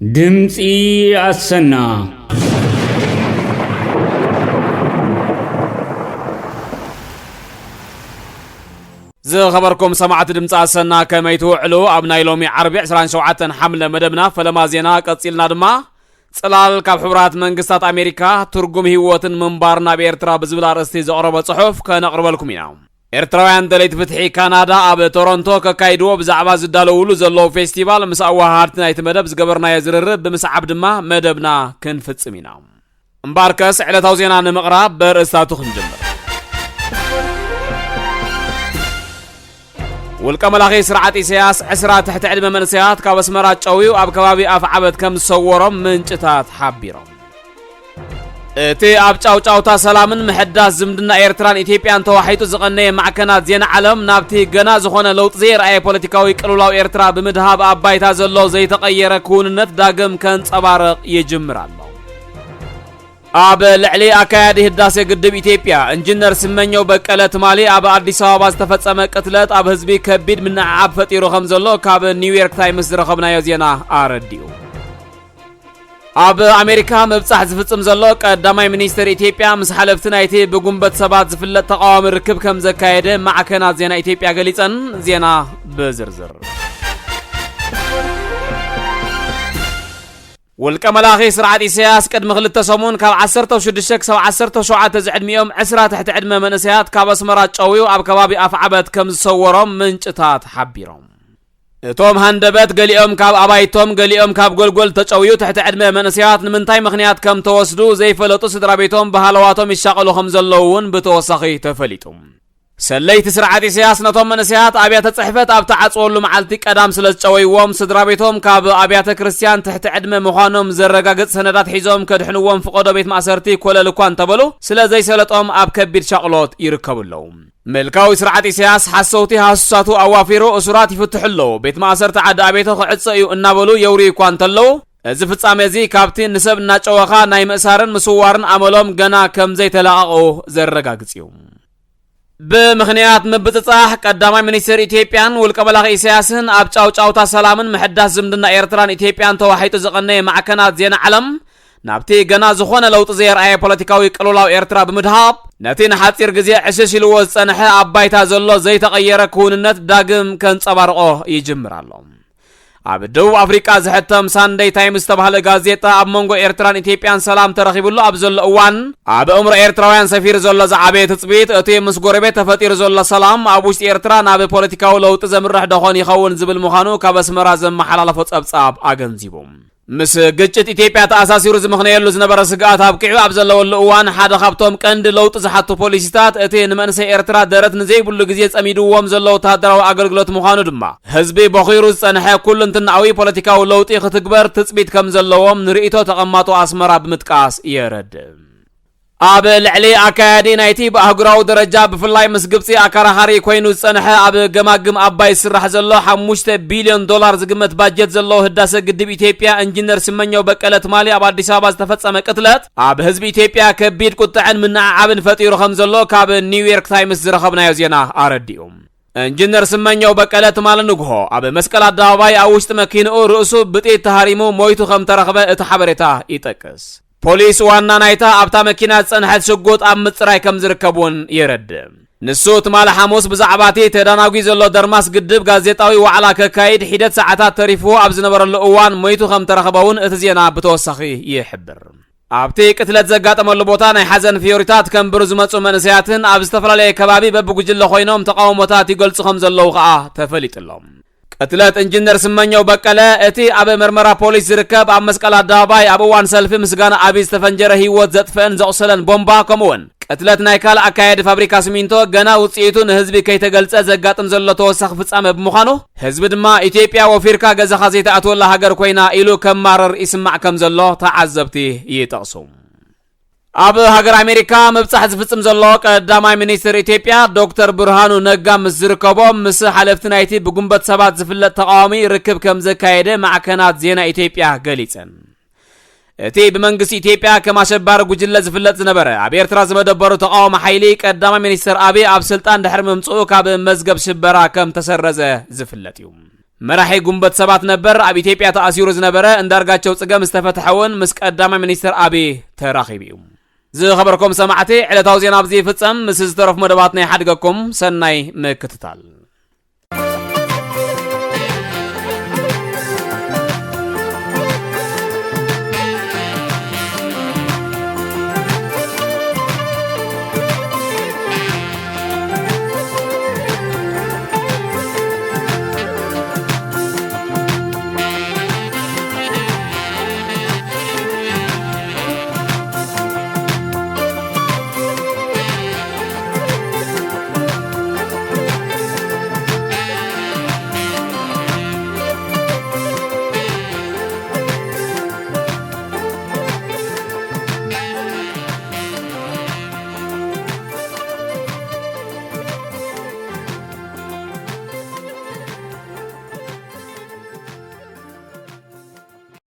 ድምፂ ኣሰና። ዝኸበርኩም ሰማዕቲ ድምፂ ኣሰና፣ ከመይ ትውዕሉ? ኣብ ናይ ሎሚ ዓርቢ ዕስራን ሸውዓተን ሓምለ መደብና ፈለማ ዜና ቀፂልና ድማ፣ ጽላል ካብ ሕቡራት መንግስታት ኣሜሪካ ትርጉም ህይወትን ምንባርን ኣብ ኤርትራ ብዝብል ኣርእስቲ ዘቕረቦ ጽሑፍ ከነቕርበልኩም ኢና። ኤርትራውያን ደለይቲ ፍትሒ ካናዳ ኣብ ቶሮንቶ ከካይድዎ ብዛዕባ ዝዳለውሉ ዘለዉ ፌስቲቫል፣ ምስ ኣወሃሃድቲ ናይቲ መደብ ዝገበርናዮ ዝርርብ ብምስዓብ ድማ መደብና ክንፍጽም ኢና። እምበኣርከስ ዕለታዊ ዜና ንምቕራብ በርእስታቱ ክንጅምር። ውልቀ መላኺ ስርዓት ኢሳያስ ዕስራ ትሕቲ ዕድመ መንእሰያት ካብ ኣስመራ ጨውዩ ኣብ ከባቢ ኣፍዓበት ከም ዝሰወሮም ምንጭታት ሓቢሮም። እቲ ኣብ ጫውጫውታ ሰላምን ምሕዳስ ዝምድና ኤርትራን ኢትዮጵያን ተዋሒጡ ዝቐነየ ማዕከናት ዜና ዓለም፣ ናብቲ ገና ዝኾነ ለውጢ ዘየርኣየ ፖለቲካዊ ቅልውላው ኤርትራ ብምድሃብ ኣብ ባይታ ዘሎ ዘይተቐየረ ክውንነት ዳግም ከንጸባርቕ ይጅምር ኣሎ። ኣብ ልዕሊ ኣካያዲ ህዳሴ ግድብ ኢትዮጵያ ኢንጂነር ስመኘው በቀለ ትማሊ ኣብ ኣዲስ ኣበባ ዝተፈጸመ ቅትለት ኣብ ህዝቢ ከቢድ ምንዕዓብ ፈጢሩ ከም ዘሎ ካብ ኒውዮርክ ታይምስ ዝረኸብናዮ ዜና ኣረዲኡ። ኣብ ኣሜሪካ ምብጻሕ ዝፍጽም ዘሎ ቀዳማይ ሚኒስትር ኢትዮጵያ፣ ምስ ሓለፍቲ ናይቲ ብጉንበት ሰባት ዝፍለጥ ተቓዋሚ ርክብ ከም ዘካየደ ማዕከናት ዜና ኢትዮጵያ ገሊጸን። ዜና ብዝርዝር። ውልቀ መላኺ ስርዓት ኢሳያስ ቅድሚ ክልተ ሰሙን ካብ ዓሰርተ ሽዱሽተ ክሳብ ዓሰርተ ሸውዓተ ዝዕድሚኦም ዕስራ ትሕቲ ዕድመ መንእሰያት ካብ ኣስመራ ጨውዩ ኣብ ከባቢ ኣፍዓበት ከም ዝሰወሮም ምንጭታት ሓቢሮም። እቶም ሃንደበት፣ ገሊኦም ካብ ኣባይቶም፣ ገሊኦም ካብ ጎልጎል ተጨውዩ ትሕቲ ዕድመ መንእሰያት ንምንታይ ምኽንያት ከም ተወስዱ ዘይፈለጡ ስድራ ቤቶም ብሃለዋቶም ይሻቐሉ ከም ዘለዉ እውን ብተወሳኺ ተፈሊጡ። ሰለይቲ ስርዓት ኢሳያስ ነቶም መንእሰያት ኣብያተ ጽሕፈት ኣብ ተዓጽወሉ መዓልቲ ቀዳም ስለ ዝጨወይዎም፣ ስድራ ቤቶም ካብ ኣብያተ ክርስትያን ትሕቲ ዕድመ ምዃኖም ዘረጋግጽ ሰነዳት ሒዞም ከድሕንዎም ፍቐዶ ቤት ማእሰርቲ ኮለል እኳ እንተበሉ፣ ስለ ዘይሰለጦም ኣብ ከቢድ ሻቕሎት ይርከቡ ኣለዉ። ምልካዊ ስርዓት ኢሳያስ ሓሰውቲ ሃሱሳቱ ኣዋፊሩ እሱራት ይፍትሑ ኣለዉ፣ ቤት ማእሰርቲ ዓዲ ኣቤቶ ክዕጾ እዩ እናበሉ የውርዩ እኳ እንተለዉ፣ እዚ ፍጻሜ እዚ ካብቲ ንሰብ እናጨወኻ ናይ ምእሳርን ምስዋርን ኣመሎም ገና ከም ዘይተላቐቑ ዘረጋግጽ እዩ። ብምኽንያት ምብጽጻሕ ቀዳማይ ሚኒስትር ኢትዮጵያን ውልቀ መላኺ ኢሳያስን ኣብ ጫውጫውታ ሰላምን ምሕዳስ ዝምድና ኤርትራን ኢትዮጵያን ተዋሒጡ ዝቐነየ ማዕከናት ዜና ዓለም፣ ናብቲ ገና ዝኾነ ለውጢ ዘየርኣየ ፖለቲካዊ ቅልውላው ኤርትራ ብምድሃብ፣ ነቲ ንሓጺር ግዜ ዕሽሽ ኢልዎ ዝጸንሐ ኣብ ባይታ ዘሎ ዘይተቐየረ ክውንነት ዳግም ከንጸባርቖ ይጅምር ኣሎ። ኣብ ደቡብ ኣፍሪቃ ዝሕተም ሳንደይ ታይምስ ዝተባህለ ጋዜጣ፣ ኣብ መንጎ ኤርትራን ኢትዮጵያን ሰላም ተረኺቡሉ ኣብ ዘሎ እዋን፣ ኣብ ኣእምሮ ኤርትራውያን ሰፊሩ ዘሎ ዝዓበየ ትጽቢት፣ እቲ ምስ ጎረቤት ተፈጢሩ ዘሎ ሰላም ኣብ ውሽጢ ኤርትራ ናብ ፖለቲካዊ ለውጢ ዘምርሕ ደኾን ይኸውን ዝብል ምዃኑ ካብ ኣስመራ ዘመሓላለፎ ጸብጻብ ኣገንዚቡ። ምስ ግጭት ኢትዮጵያ ተኣሳሲሩ ዝምኽነየሉ ዝነበረ ስግኣት ኣብቂዑ ኣብ ዘለወሉ እዋን፣ ሓደ ካብቶም ቀንዲ ለውጢ ዝሓቱ ፖሊሲታት፣ እቲ ንመንእሰይ ኤርትራ ደረት ንዘይብሉ ግዜ ጸሚድዎም ዘሎ ወተሃደራዊ ኣገልግሎት ምዃኑ ድማ፣ ህዝቢ ቦኺሩ ዝጸንሐ ኩልንትናኣዊ ፖለቲካዊ ለውጢ ክትግበር ትጽቢት ከም ዘለዎም ንርእይቶ ተቐማጦ ኣስመራ ብምጥቃስ የረድእ። ኣብ ልዕሊ ኣካያዲ ናይቲ ብኣህጉራዊ ደረጃ ብፍላይ ምስ ግብጺ ኣከራኻሪ ኮይኑ ዝጸንሐ ኣብ ገማግም ኣባይ ዝስራሕ ዘሎ ሓሙሽተ ቢልዮን ዶላር ዝግመት ባጀት ዘለዎ ህዳሰ ግድብ ኢትዮጵያ ኢንጂነር ስመኘው በቀለ ትማሊ ኣብ ኣዲስ ኣበባ ዝተፈጸመ ቅትለት ኣብ ህዝቢ ኢትዮጵያ ከቢድ ቁጥዐን ምንዕዓብን ፈጢሩ ከም ዘሎ ካብ ኒውዮርክ ታይምስ ዝረኸብናዮ ዜና ኣረዲኡ። ኢንጂነር ስመኘው በቀለ ትማሊ ንግሆ ኣብ መስቀል ኣደባባይ ኣብ ውሽጢ መኪንኡ ርእሱ ብጥይት ተሃሪሙ ሞይቱ ከም ተረኽበ እቲ ሓበሬታ ይጠቅስ። ፖሊስ ዋና ናይታ ኣብታ መኪና ዝጸንሐት ሽጉጥ ኣብ ምጽራይ ከም ዝርከብ እውን የረድእ። ንሱ ትማሊ ሓሙስ ብዛዕባ እቲ ተዳናጒ ዘሎ ደርማስ ግድብ ጋዜጣዊ ዋዕላ ከካይድ ሒደት ሰዓታት ተሪፍዎ ኣብ ዝነበረሉ እዋን ሞይቱ ከም ተረኸበ እውን እቲ ዜና ብተወሳኺ ይሕብር። ኣብቲ ቅትለት ዘጋጠመሉ ቦታ ናይ ሓዘን ፍዮሪታት ከንብሩ ዝመጹ መንእሰያትን ኣብ ዝተፈላለየ ከባቢ በብጉጅለ ኮይኖም ተቃውሞታት ይገልጹ ከም ዘለዉ ከኣ ተፈሊጡ ኣሎ። ቅትለት ኢንጂነር ስመኘው በቀለ፣ እቲ ኣብ መርመራ ፖሊስ ዝርከብ ኣብ መስቀል ኣደባባይ ኣብ እዋን ሰልፊ ምስጋና ኣቢ ዝተፈንጀረ ህይወት ዘጥፍአን ዘቑሰለን ቦምባ፣ ከምኡውን ቅትለት ናይ ካልእ ኣካያዲ ፋብሪካ ሲሚንቶ ገና ውጽኢቱ ንህዝቢ ከይተገልጸ ዘጋጥም ዘሎ ተወሳኺ ፍጻመ ብምዃኑ፣ ህዝቢ ድማ ኢትዮጵያ ወፊርካ ገዛኻ ዘይትኣትወላ ሃገር ኮይና ኢሉ ከማርር ይስማዕ ከም ዘሎ ተዓዘብቲ ይጠቕሱ። ኣብ ሃገር ኣሜሪካ ምብጻሕ ዝፍጽም ዘሎ ቀዳማይ ሚኒስትር ኢትዮጵያ ዶክተር ብርሃኑ ነጋ ምስ ዝርከቦም ምስ ሓለፍቲ ናይቲ ብጉንበት ሰባት ዝፍለጥ ተቃዋሚ ርክብ ከም ዘካየደ ማዕከናት ዜና ኢትዮጵያ ገሊጸን። እቲ ብመንግስቲ ኢትዮጵያ ከም ኣሸባሪ ጉጅለ ዝፍለጥ ዝነበረ ኣብ ኤርትራ ዝመደበሩ ተቃዋሚ ሓይሊ ቀዳማይ ሚኒስትር ኣቢ ኣብ ስልጣን ድሕሪ ምምጽኡ ካብ መዝገብ ሽበራ ከም ተሰረዘ ዝፍለጥ እዩ። መራሒ ጉንበት ሰባት ነበር ኣብ ኢትዮጵያ ተኣሲሩ ዝነበረ እንዳርጋቸው ጽገም ዝተፈትሐ እውን ምስ ቀዳማይ ሚኒስትር ኣቢ ተራኺቡ እዩ። ዝኸበርኩም ሰማዕቲ፣ ዕለታዊ ዜና ኣብዚ ይፍጸም። ምስ ዝተረፉ መደባት ናይ ሓድገኩም ሰናይ ምክትታል።